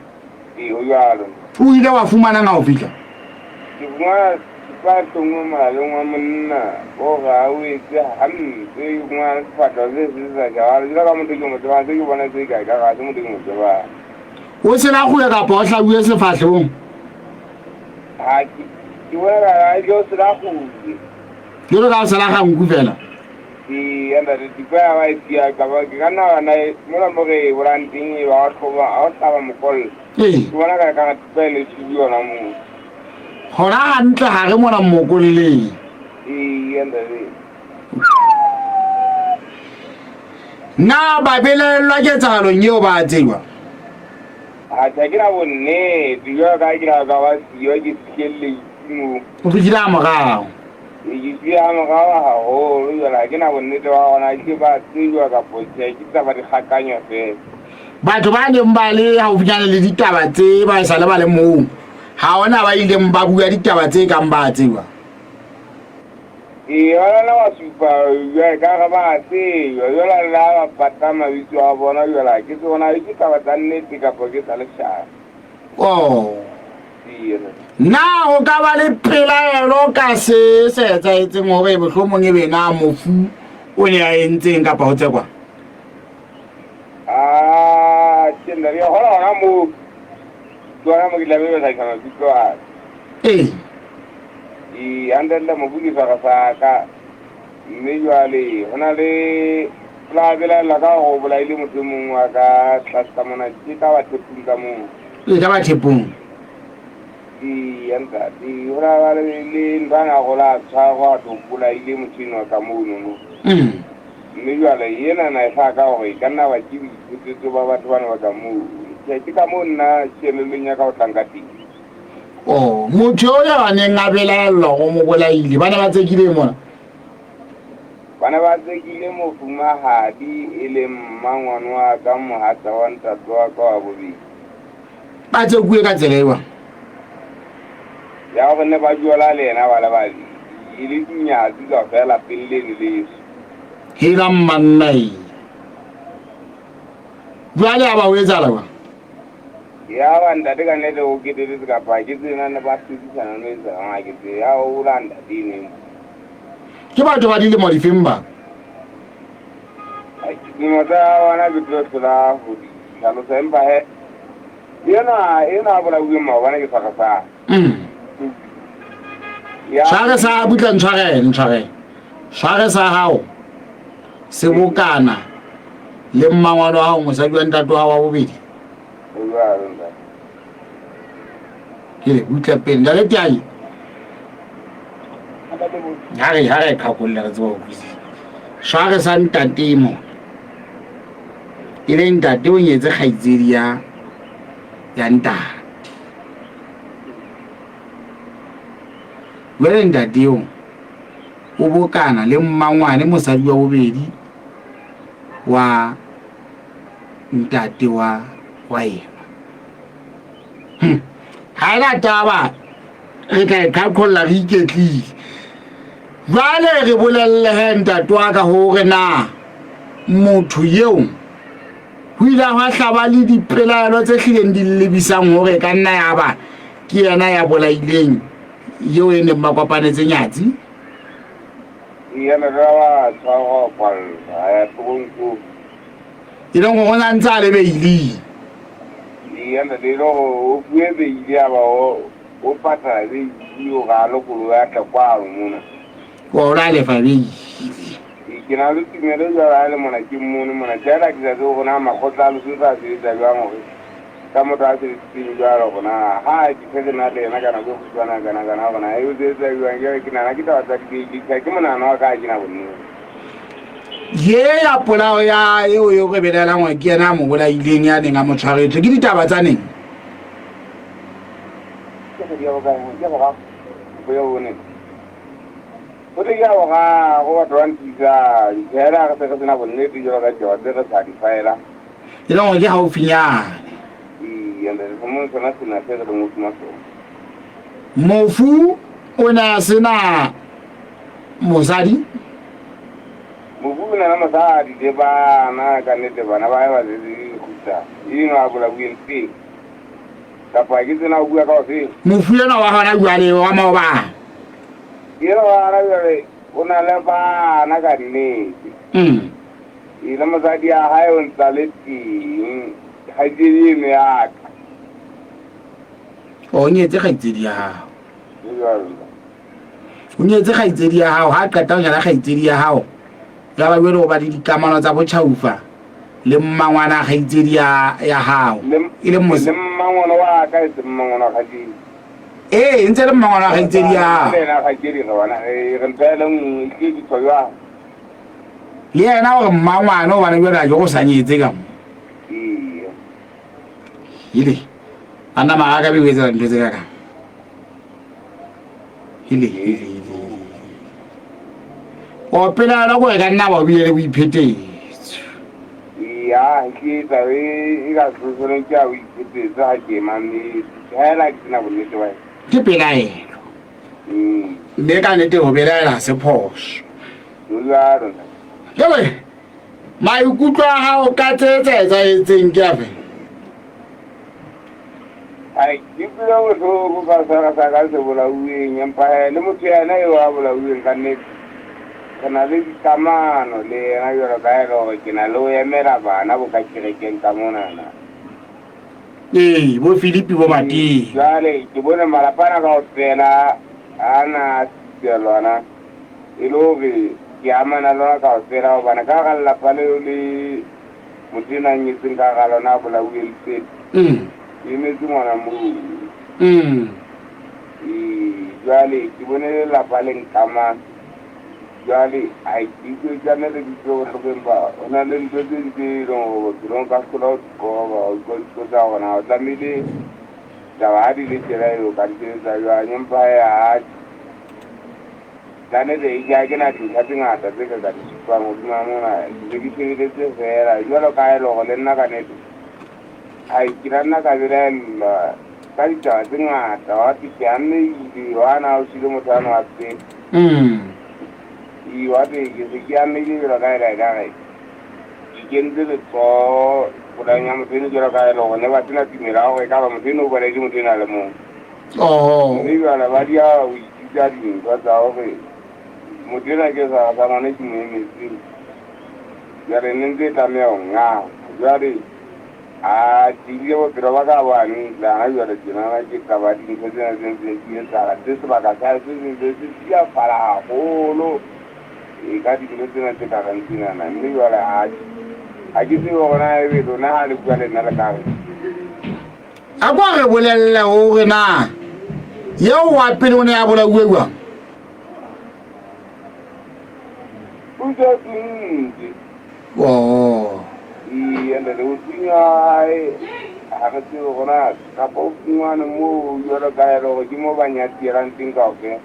Ee, ho jwalo. O ile wa fumanang ha o fihla? Ke fumana thipa e hlonngwe molaleng wa monna, o re ha o etse hampe. Ke fumana sefahleho se se sa jwalo. Jwalo ka motho ke mo tsebang, se ke bona se ka ekare ha se motho ke mo tsebang. O se laguwe kapa o hlabuwe sefahlehong? Ha ke ke bona ka ha ke o se laguwe. Jwalo ka o se laga nku fela? Ee, ntate, thipa ya ba e siya ka ba ke ka nna bana mola mo re e bolang teng e ba wa ha o hlaba mokolla. Ee. Ke bona ka ka thipa e ne e yona moo. Hona hantle ha re mona mokolleng. Ee, ntate. Na ba belaellwa ketsahalong eo ba a tsejwa? Ha tjha ke na bonnete jwalo ka ha ke na ka ba siyo ke fihlelletse moo. O fihlile ha morao. Ke fihlile ha morao haholo jwale ha ke na bonnete ba hore na ke ba tsejwa kapo tjhe ke taba dikgakanyo feela. Batho ba neng ba le haufinyane le ditaba tse ba sa le ba le moo ha hona ba ileng ba bua ditaba tse kang ba tsejwa. Ee, ba nna ba supa jwale ka re ba tsejwa jwale le ha ba pata mabitso a bona jwale ha ke tsebe hore na ke taba tsa nnete kapo ke tsa leshano. Oh. Ee. Na ho ka ba le pelaelo ka se se etsahetseng hore mohlomong e be na mofu o ne a entseng kapa ho tsekwa? Ah, ke nna re hola hona moo. Ke hona mo ke tlabe ba hlahisa maikutlo a ka. Ee. Ee, hantle-ntle mofu ke swara sa ka. Mme jwale ho na le la belaella ka hore o bolaile motho e mong wa ka tlase ka mona ke ka Bathepung ka moo. Ee, ka Bathepung. Ee, ntate, ho na ba le le ntho a na gola a tshwarwa a tlo bolaile motho enwa ka mono no. Mme jwale ena na e hlaha ka hore e ka nna ba ke boiphetetso ba batho bana ba ka moo. Tjhe, ke ka moo nna kelellong ya ka o tlang ka teng. Oh, motho eo ya neng a belaellwa go mo bolaile, ba ne ba tsekile mona? Ba ne ba tsekile mofumahadi e leng mmangwane wa ka, mohatsa wa ntate wa ka wa bobedi. Ba tsekuwe ka tsela ewa? Ya hore ne ba jola le yena ba le babedi, e le dinyatsi kaofela lapeng leno leso. Hela mmanna e. Jwale a ba ho etsahala jwang? Yaba ntate ka nnete o keteletse kapa ha ke tsebe na ne ba hlodisana no etsa jwang ha ke tsebe. Ya o bolaya ntate eno e mong. Ke batho ba dilemo difeng ba? Dilemo tsa bona ke tlo hlola ho di hlalosa empa he ena ena a bolauweng maobane ke tshware sa. Tshware sa butla ntshwarele ntshwarele. Tshware sa hao se bokana le mmangwane wa hao mosadi wa ntate wa hao wa bobedi. Ke le butla pele ntate Tiayi. Ha re ha re qhakolle re tseba ho utlwisisa. Tshware sa ntate mo. E le ntate o nyetse kgaitsedi ya ya ntate. Jwale ntate eo o bokana le mmangwane mosadi wa bobedi wa ntate wa wa yena. Hmm. Ha ena taba re tla e qhaqholla re iketlile. Jwale re bolelle he ntate wa ka hore na motho eo ho ile hwa hlaba le dipelaelo tse hlileng di lebisang hore e ka nna ya ba ke yena ya bolaileng eo e neng ba kopanetse nyatsi. Eya ntate a ba tshwarwa kwallwa a ya toronkong. E leng gore o ne a ntse a le beiling. Eya ntate e le gore o fuwe beile a ba o patala beile gore a lokolohe a tle kwano mona. O la lefa beile. Ke na le tumelo jwalo ha e le mona ke mmone mona fela ke sa tsebe gore na makgotla a Lesotho a sebetsa jwang hore ka motho a sebeditseng jwalo hore na ha ke se ke na le yena ka nako e kgutshwane kana kana hore na e o sebetsa jwang jwale ke nahana ke taba tsa dibeile tjhe ke monahano wa ka ha ke na bonnete. Ye ya polao ya eo eo re belaelang hore ke yena a mo bolaileng ya neng a mo tshwaretswe ke ditaba tsa neng? Ke kgwedi ya bokae? Ke boraro ho ya ho bone. Ho tle ke ya boraro batho ba ntisang. Fela re se re sena bonnete jwalo ka ditaba tse re sa di faela. E leng hore ke haufinyane. Ee, ntate, mohlomong sona sena se re leng hodima sona. Mofu o ne a se na mosadi? Mofu o ne a na mosadi le bana, ka nnete bana ba hae ba setse e le dikgutsana. Eno a bolauweng teng. Kapa ke tsena o bua ka ofeng? Mofu enwa wa hona jwale wa maobane. Enwa wa hona jwale o na le bana ka nnete. E le mosadi ya hae o ntsa le teng. Kgaitsedi eno ya ka. O nyetse kgaitsedi ya hao. Ke jwalo. O nyetse kgaitsedi ya hao, ha qeta ho nyala kgaitsedi ya hao. Ya ba jwale o ba le dikamano tsa botjhaufa le mmangwana kgaitsedi ya ya hao. E le mos- Le mmangwana wa ka e se mmangwana wa kgaitsedi. Ee, e ntse le mmangwana wa kgaitsedi ya hao. Le yena kgaitsedi re bona re ntho e le nngwe e tlile ditho jwang. Le yena gore mmangwane hobane jwale a ke go sa nyetse ka mo. Ee. Ile. Anna mara ka be o etsa dintho tse ka kang. Ile ile ile. O pela la go ka nna ba bile le boiphetetso. Ya, ke etsa e ka sehlohlolong ke a boiphetetso ha ke mametse. Fela ke sena bonnete ba. Ke pelaelo. Mme ka nnete ho belaela ha se phoso. Jwalo. Jwale maikutlo a hao ka tse tse etsahetseng ke afe? Ai, ke utlwile bohloko ka sera sa ka se bolauweng, empa he le motho yena eo a bolauweng ka nnete re na le dikamano le yena jwalo ka e le hore ke na le ho emela bana bo ka kerekeng ka monana. Ee, bo Filipi bo Mateo. Jwale ke bone malapa ana kaofela a na a sitelwana e le hore ke amana le ona kaofela hobane ka hara lelapa leo le motho ena a nyetseng ka hara lona a bolauweng pele ke emetse ngwana moo. Ee, jwale ke bone lelapa le nkama jwale ha ke utlwe tlamehile ke utlwe bohloko empa ho na le ntho tse ding tse e leng hore bophelong ka hlola ho di qoba o utlwa dipotsa hore na o tlamehile taba ha di le tjena eo ka di sebetsa jwang empa he ha ka nnete e ha ke na dintlha tse ngata tse ka ka di supang hodima mona ke se ke shebeletse fela jwalo ka ha e le hore le nna ka nnete ai ke la nna ka belaellwa ka ditaba tse ngata wa thwe ke amehile wa na o shile motho ano wa pele ee wa thwe ke se ke amehile jwalo ka ela ekare ke kentse letsoho polaong ya motho eno jwalo ka e le hore ne ba sena tumelo ya hore ekaba motho eno o bolaile motho eno a le mong. Mme jwale ba dia ho ithuta dintho tsa hore motho enwa ke sa sa ngwana ke mo emetseng. Jwale ne ntse e tlameha ho nganga. Jwale a tiile bophelo ba ka bo hantle hana jwale tjenana ke taba dintho tsena tse ntseng di etsahala tse sebaka sa se sentse se silafala haholo e ka dintho tsena tse ka reng tsenana. Mme jwale ha ha ke tsebe hore na ebe lona ha le bua le nna le ka re. A ko re bolelle hore na eo wa pele o ne a bolauwe jwang? O se thuntse. Oh. Ee, ntate o thunywa hae ha re tsebe hore na kapa o fumane moo jwalo ka e le hore ke mo ba nyatielang teng kaofela.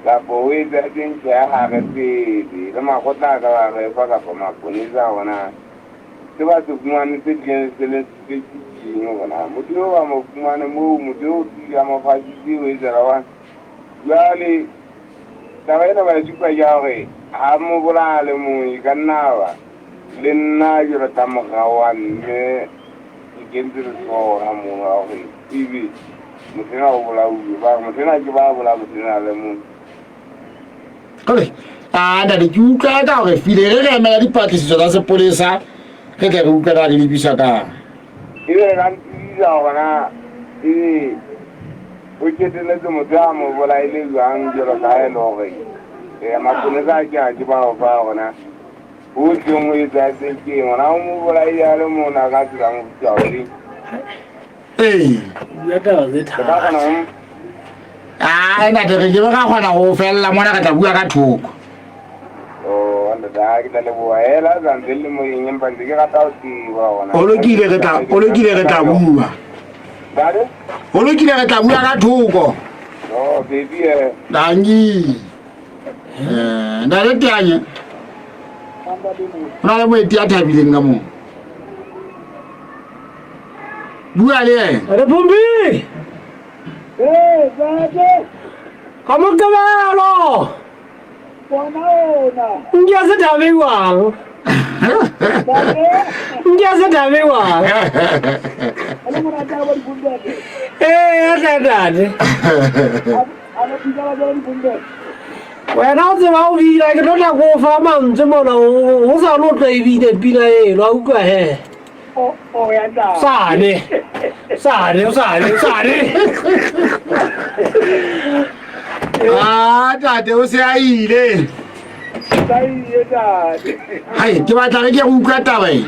Kapa o etsahetseng tjhe ha re tsebe. Le makgotla a ka ba re fa kapa maponesa hore na se ba se fumane se tlileng se le se ke eng hore na motho eo ba mo fumane moo motho eo tlile a mo fasitse o etsela wa jwale taba ena ba e supa ke ya hore ha mo bolaya le mong e ka nna ba le nna jwalo ka mora wa mme ke kentse letsoho ha mono wa hore ebe motho ena o bolauwe ba re motho ena ke ba bolaya motho ena le mong. Kole. A ntate ke utlwa ka gore file re re emela dipatlisiso tsa sepolesa re tle re utlwe na di lebisa kang. Ebe re ka ntsebisa hore na ebe o qetelletse motho a mo bolaile jwang jwalo ka ha e le hore um maponesa a ke a ke ba o fa hore na ho tleng ho etsahetseng ke eng hona o mo bolaile a le mona ka tsela mofuta ofe. Ee. Bua taba tse Re ka kgona thata. ho Ai ntate re ke be ra kgona go felela mona re tla bua ka thoko. Oh, ntate, ha ke tla leboha hela sa ntse le moyeng empa ntse ke rata ho tseba hore na. O lokile re tla o lokile re tla bua. Ntate? O lokile re tla bua ka thoko. Oh, baby eh. Dangi. Eh, ntate Teanye. Ho na le moeti ya thabileng ka moo. Bua le yena. Re Pumbi! Ee, ntate. Ka Moqebelo! Bona ona. Nke se thabewang. Nke se thabewang. Le monate a bo dibumbele. Ee, hle ntate. A ba bitsa ba jala dibumbele. Wena o tseba o bina, ke tlo tla ko o fa mantswe mona, o sa lo tlo e bine pina eno, a utlwa he. O o ya ntate. Sane. Sane, sane, sane. Ah, tate o se a ile. Sa ile ntate. Hai, ke batla re ke go utlwa taba e.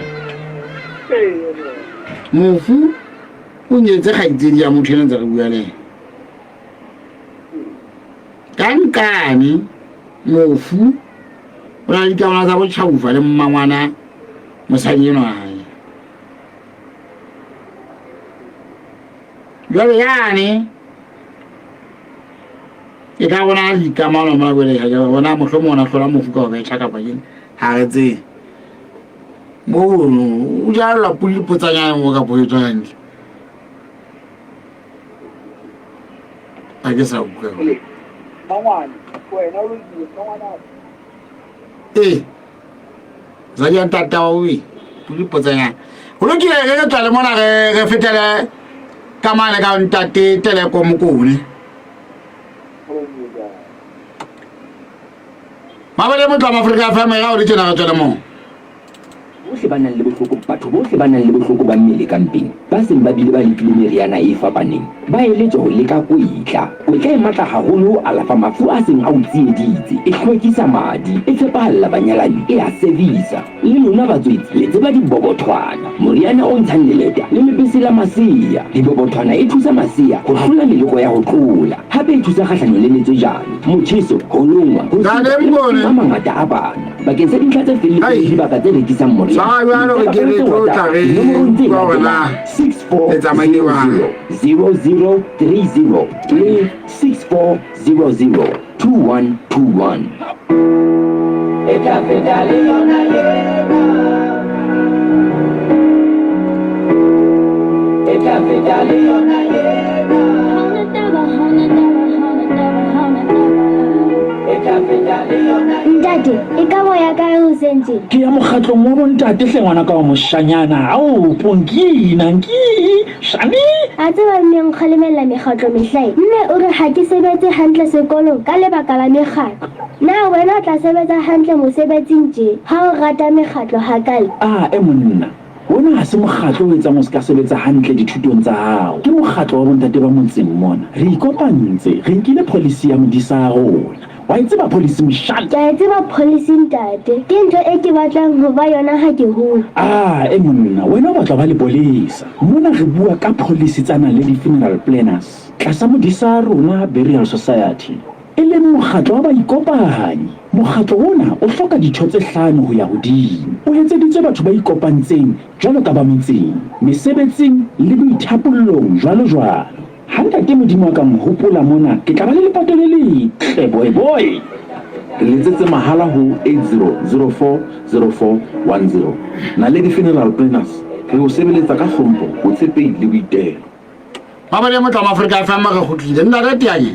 Mofu o nyetse kgaitsedi ya motho ena ntse re bua le ena. Ka nkane mofu o na le dikamano tsa botjhaufa le mmangwana mosadi enwa hae. Jwale yane e ka bona dikamano mona jwale ha ke bona mohlomong ona hlola mofu ka ho betjha kapa keng ha re tsebe. Mono o jalelwa podi dipotsanyane mo kapa o etswa hantle. Ha ke sa utlwa. Mangwane, wena o lokile, mangwana. Ee. Mosadi ya ntata wa oe, podi potsanyane. Ho lokile re re tswa le mona re re fetele ka mane ka ntate Teleko Mokone. Mabele motho wa Afrika FM ya o di tjena re tswele moo. Bohle ba nang le bohloko, Batho bohle ba nang le bohloko ba mmele ka mpeng, ba seng ba bile ba lekile meriana e fapaneng, ba eletswa ho leka kwetla. Kwetla e matla haholo ho alafa mafu a seng a o tsieditse, e hlwekisa madi, e tshepahalla banyalani, e a servisa. Le lona batswetsi le tseba dibobothwana, moriana o ntshang leleta le lebese la masea. Dibobothwana e thusa masea ho hlola meleko ya ho tlola, hape e thusa kgahlanong le letswejane, motjheso, ho longwa, ho Ntate sitwa le Mokone. mafu a mangata a bana. Bakeng sa dintlha tse felletseng le dibaka tse rekisang moriana, Sa jwalo re letsa ke re kapa tlo WhatsApp tla re dinomorong tse utlwa hore na latelang le tsamaile jwang. 6400 0030 le 6400 2121. E tla feta le yona ena. E tla feta le yona ena. E tla feta le yona Ntate, e ka boya kae hoseng tje? Ke ya mokgatlong wa bontate hle ngwana ka wa moshanyana. Ao, Ponkina, nki, shani. A tseba mme nkgalemella mekgatlo mehlae. Mme o re ha ke sebetse hantle sekolong ka lebaka la mekgatlo. Na wena o tla sebetsa hantle mosebetsing tje ha o rata mekgatlo hakale? A, e monna, wona ha se mokgatlo o etsang o se ka sebetsa hantle dithutong tsa hao. Ke mokgatlo wa bontate ba motseng mona. Re ikopantse, re nkile pholisi ya modisa a rona. Wa e tseba pholisi moshana? Ke a e tseba pholisi ntate. Ke ntho e ke batlang ho ba yona ha ke hola. A, e monna, wena o batla ho ba lepolesa. Mona re bua ka pholisi tsa Naledi Funeral Planners tlasa modisa a rona Burial Society, e leng mokgatlo wa baikopanyi. Mokgatlo ona o hloka ditho tse hlano ho ya hodimo. O etseditswe batho ba ikopantseng jwalo ka ba metseng, mesebetsing le boithapollong jwalo jwalo. Ha Ntate Modimo a ka nhopola mona, ke tla ba le lepato le letle, boy boy. Re letsetse mahala ho 80040410. Naledi Funeral Planners, re o sebeletsa ka hlompho, botshepehi le boitelo. Mabadi a motlamo Afrika FM re kgutlile. Ntate Teanye.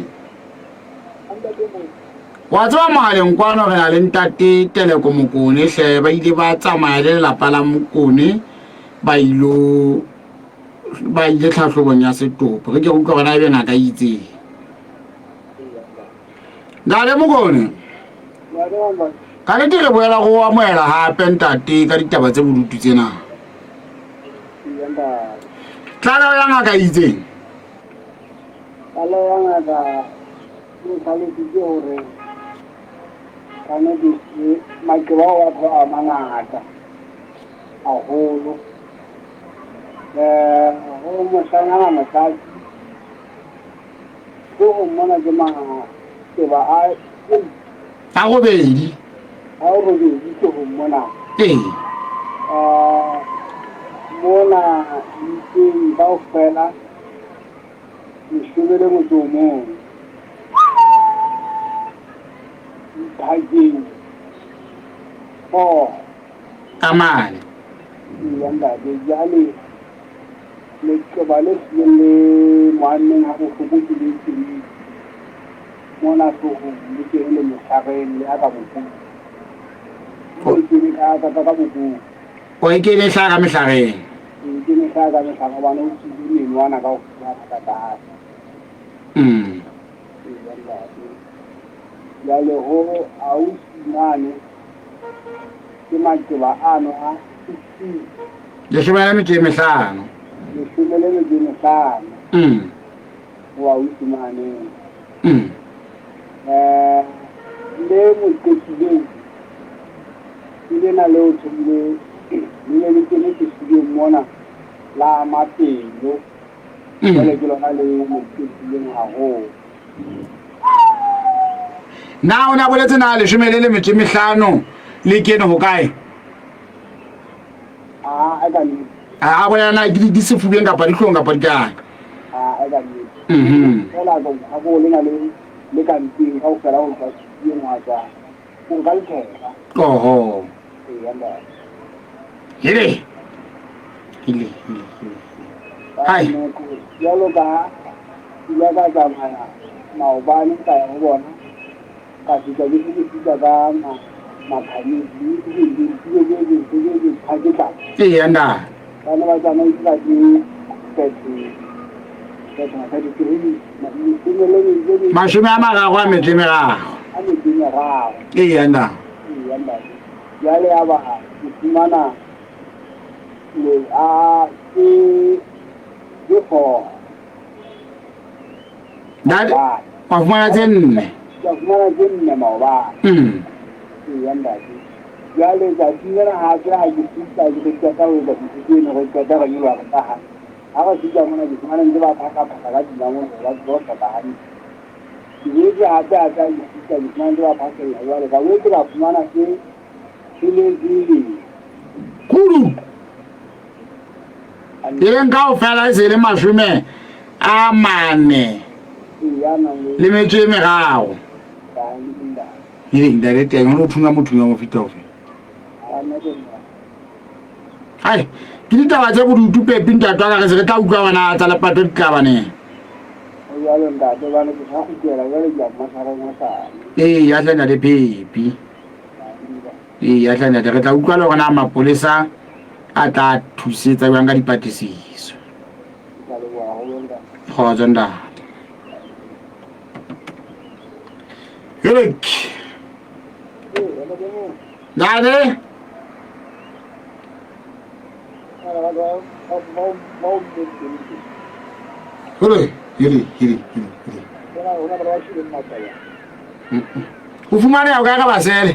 Wa tseba mohaleng kwano re na le ntate Teleko Mokone hle ba ile ba tsamaya le lelapa la Mokone ba ilo ba ile tlhahlobong ya setopo. Re ke go utlwa gona ebe ngaka e itseng. Ntate Mokone. Ka nnete re boela go amohela gape ntate ka ditaba tse bodutu tsena. Tlaleho ya ngaka e itseng? Tlaleho ya ngaka e tlhalositse hore ka nnete maqeba ao batho a mangata haholo. Um ho moshanyana motlatsi Hloohong mona ke maqeba a A robedi. A robedi hloohong mona. Ee. Mona mpeng kaofela leshome le motso o mong. Diphakeng four. Ka mane. Eya ntate, jwale Leqeba le hlileng le mo ammeng habohloko ke le teng mona hloohong, le kene le mehlareng le ya ka bokong. Le kene ka ka ka bokong. O e kene e hlaha ka mehlareng. E kene e hlaha ka mehlareng hobane o tswile menwana kaofela ka tlase. Eya ntate. Jwale ho ausi mane ke maqeba ano a 16. Leshome le metso e mehlano. Leshome le metso e mehlano. Ho ausi mane. Le moqetileng ke lena leo thomile le ne le kene sefubeng mona la ama pelo. Jwale ke lona le moqetileng haholo. Na o ne a boletse na leshome le le metso e mehlano le kene hokae? A bolela na ke di sefubeng kapa di hlong kapa di kae? Oho. Hele. Hele, hele, hele. Hai. Jwalo ka ha ke ile ka tsamaya maobane ka ya ho bona ka fihla ke se ke fihla ka Eya nna. Ba ne ba tsamaise ba ke 33 30 a metso e meraro. A metso e meraro. Eya nna. Eya ntate. Jwale ya ba ke fumana le a ke ke four. Ntate, wa fumana tse nne. Ka fumana tse nne maobane. Eya ntate. Jwale tsatsing lena hape ha ke fihla ke re qeta ho etsa dintho tseno re qeta re nyoloha re tla hae. Ha re fihla mona ke fumana ntse ba phaka-phaka ka tsela mona ba tseba ho hloka hantle. Ke boetse hape hape ha ke fihla ke fumana ntse ba phakella jwale ka boetse ka fumana tse tsheletseng. Kudu. E leng kaofela e se e le 40 le metso e meraro. Eleng ntate teng o no thunya mothunya mo feta ofe. Hai, ke ditaba tse bodutu Pepi ntate wa ka re se re tla utlwa wena tsa lepato di tla baneng. Ee, ya hle ntate Pepi. Ee, hle ntate, re tla utlwa le hore na mapolesa a tla thusetsa jwang ka dipatlisiso. Kgotso ntate. Helek. Ntate. Hele, hele, hele, hele, hele. O fumaneha o kae ka basele?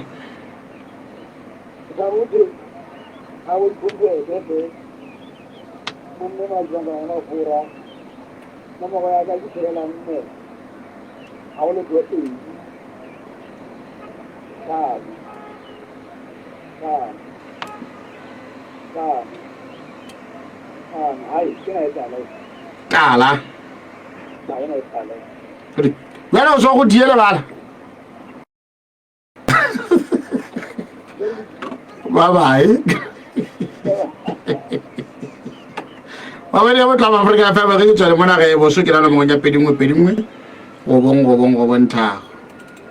Tala. Jwale o so go die lebala. Bye bye. Babedi ya botlaba Afrika FM re tswele mona re boso ke la nomorong ya 21 21 9 9 9 6.